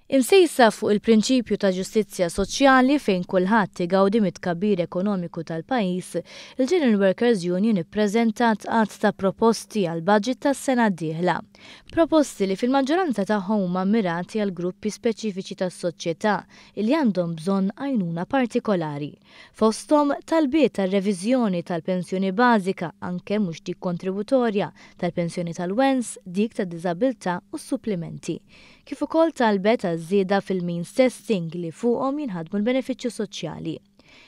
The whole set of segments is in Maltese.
Imsejsa fuq il-prinċipju ta' ġustizzja soċjali fejn kulħadd igawdi mit-tkabbir ekonomiku tal-pajjiż, il-General Workers Union ippreżentat għadd ta' proposti għall-budget tas-sena d-dieħla. Proposti li fil-maġġoranza tagħhom huma mmirati għal gruppi speċifiċi tas-soċjetà li għandhom bżonn għajnuna partikolari. Fosthom talbiet għal reviżjoni tal-pensjoni bażika anke mhux dik kontributorja, tal-pensjoni tal-wens, dik tad-diżabilità u s-supplimenti. Kif ukoll talbet għal żieda fil-means testing li fuqhom jinħadmu l-benefiċċju soċjali.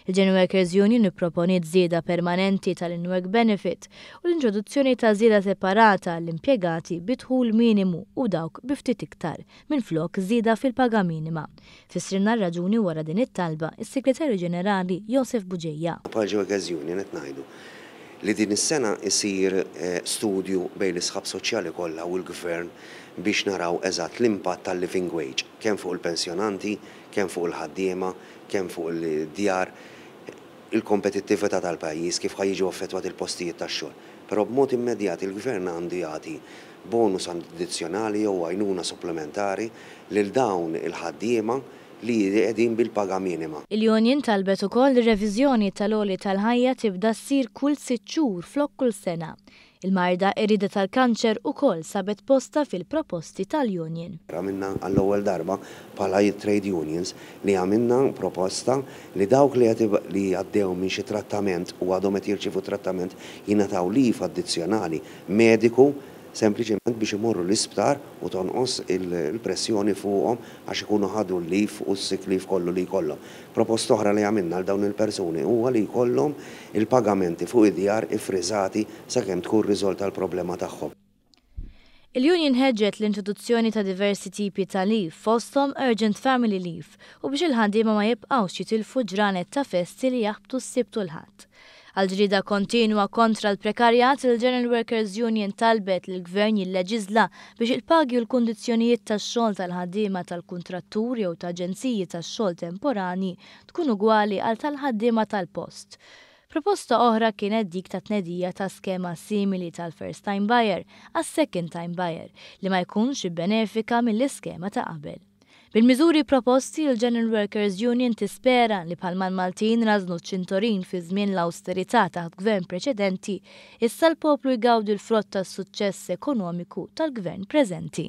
Il-General Workers Union ipproponiet żieda permanenti tal-in-work benefit u l-introduzzjoni ta' żieda separata għall-impjegati bi dħul minimu u dawk bi ftit iktar, minflok żieda fil-paga minima. Fissrilna r-raġuni wara din it-talba s-Segretarju Ġenerali Josef Bugeja. Bħala General Workers Union qed ngħidu li din is-sena jsir studju bejn l-isħab soċjali kollha u l-Gvern biex naraw eżatt l-impatt tal-living wage kemm fuq il-pensjonanti, kemm fuq il-ħaddiema, kemm fuq il-djar, il-kompetittività tal-pajjiż, kif ħa jiġu affettwati l-postijiet tax-xogħol. Però b'mod immedjat il-Gvern għandu jagħti bonus addizzjonali jew għajnuna supplementari lil dawn il-ħaddiema li qegħdin bil-paga minima. Il-Union talbet ukoll li reviżjoni tal-għoli tal-ħajja tibda ssir kull 6 xhur flok kull sena. Il-marda qerrieda tal-kanċer ukoll sabet postha fil-proposti tal-Union. Għamilna għall-ewwel darba bħala trade unions li għamilna proposta li dawk li qed li għaddew minn xi trattament u għadhom qed jirċievu trattament jingħataw leave addizzjonali mediku sempliċement biex imorru l-isptar u tonqos il-pressjoni fuqhom għax ikunu ħadu l-leave u s-sick leave kollu li jkollhom. Proposta oħra li għamilna għal dawn il-persuni huwa li jkollhom il-pagamenti fuq id-djar iffriżati sakemm tkun riżolta l-problema tagħhom. Il-Union ħeġġet l-introduzzjoni ta' diversi tipi ta' leave, fosthom Urgent Family Leave, u biex il-ħaddiema ma jibqgħux jitilfu ġranet ta' festi li jaħbtu s-Sibt u l-Ħadd. Għal-ġlieda kontinwa kontra l-prekarjat, il-General Workers Union talbet li l-gvern jilleġiżla biex il-pagi u l-kundizzjonijiet tax-xogħol tal-ħaddiema tal-kuntrattur jew ta' aġenziji tax-xogħol temporani tkun ugwali għal tal-ħaddiema tal-post. Proposta oħra kienet dik ta' tnedija ta' skema simili tal-first time buyer għas-second time buyer li ma jkunx ibbenefika mill-iskema ta' qabel. Bil-miżuri proposti, il-General Workers Union tispera li bħalma l-Maltin rażnu ċ-ċintorin fi żmien l-awsterità taħt gvern preċedenti, issa l-poplu jgawdi l-frott tas-suċċess ekonomiku tal-gvern preżenti.